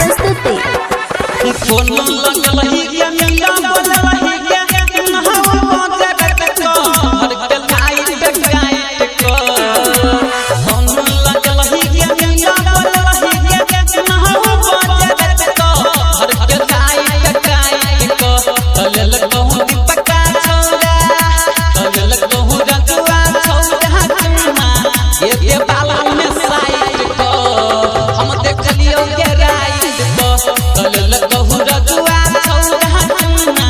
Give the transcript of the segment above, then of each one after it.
प्रस्तुति। फोन लगलही के मिला बोललही के नहाओ बाजा के हर के लाइट काइट को। फोन लगलही के मिला बोललही के नहाओ बाजा के हर के लाइट काइट को। तलल कहूं दीपका छौरा तलल कहूं रजुआ छौरा चुमा ये के बाला में साइट को। हम देखलियो के राइट को तलल कहूं रजुआ छौरा चुमा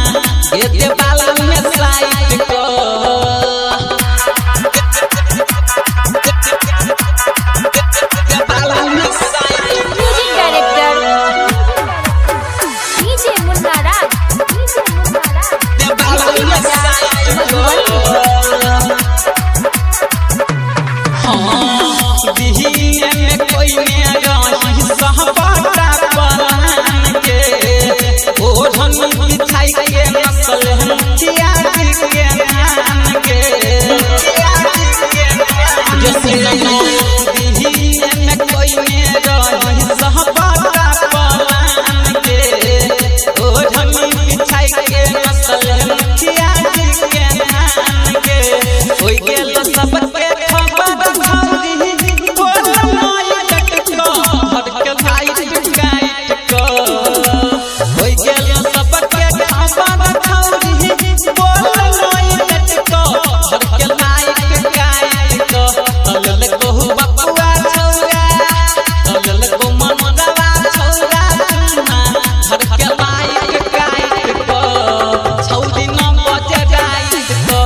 ये के बाला में साइट को। के बाला में side. Music director DJ Munna Raj, DJ Munna Raj, के बाला में साइट को। हाँ दिहिने में कोई ने रही सहबाटा पलान के ओढ़न बिछाई के नसल मुखिया जी के नान के। दिहिने में कोई ने रही सहबाटा पलान के ओढ़न बिछाई के नसल मुखिया जी के नान के। होई गेल सबके खबर छौरी बोल नाई टटको हर के लाइट काइट को। होई गेल सबके खबर छौरी बोल नाई टटको हर के लाइट काइट को। तलल कहू बबुआ छौरा तलल को मनोदवा छौरा चुमा हर के लाइट काइट को। छौरी न बजे राइत को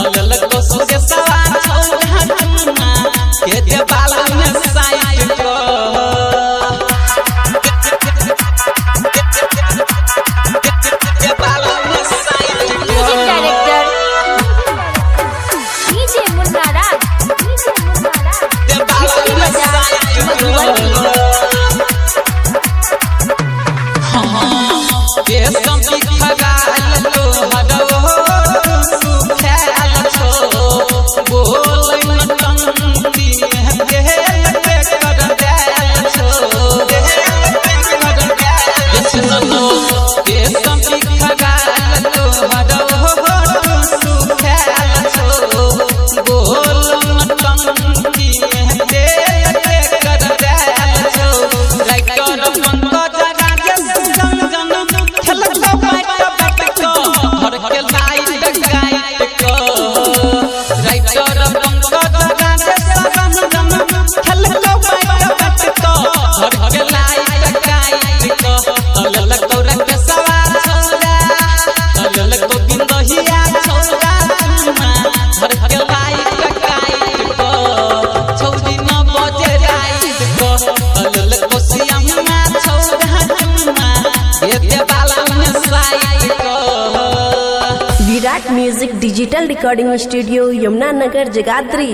तलल को सुरेशवा छौरा चुमा के दे बाला में साइट को। के बाला में साइट म्यूजिक को। Director DJ Munna Raj, DJ Munna Raj, के बाला में साइट को। हाँ, के समी खगाल तोहरो सुखाल छो बोलै न टंती में देहल पे कर देल छो के सुनो के समी खगाल तोहरो सुखाल छो बोल न टंती में देहल पे कर देल छो। राइटर पंकज राजेश रंजन खेलक बैट बैट को हर के लाइट काइट को। राइटर पंकज राजेश रंजन खेलक बैट बैट को हर के लाइट काइट को। तलल को रख सवा छौरा तलल को बिंदहिया छौरा चुमा हर के लाइट काइट को। छौरी न बजे राइत को तलल को सियम्मा छौरा चुमा ये दे बाला में साइट को। Virat music digital recording studio, Yamunanagar, Jagadhri.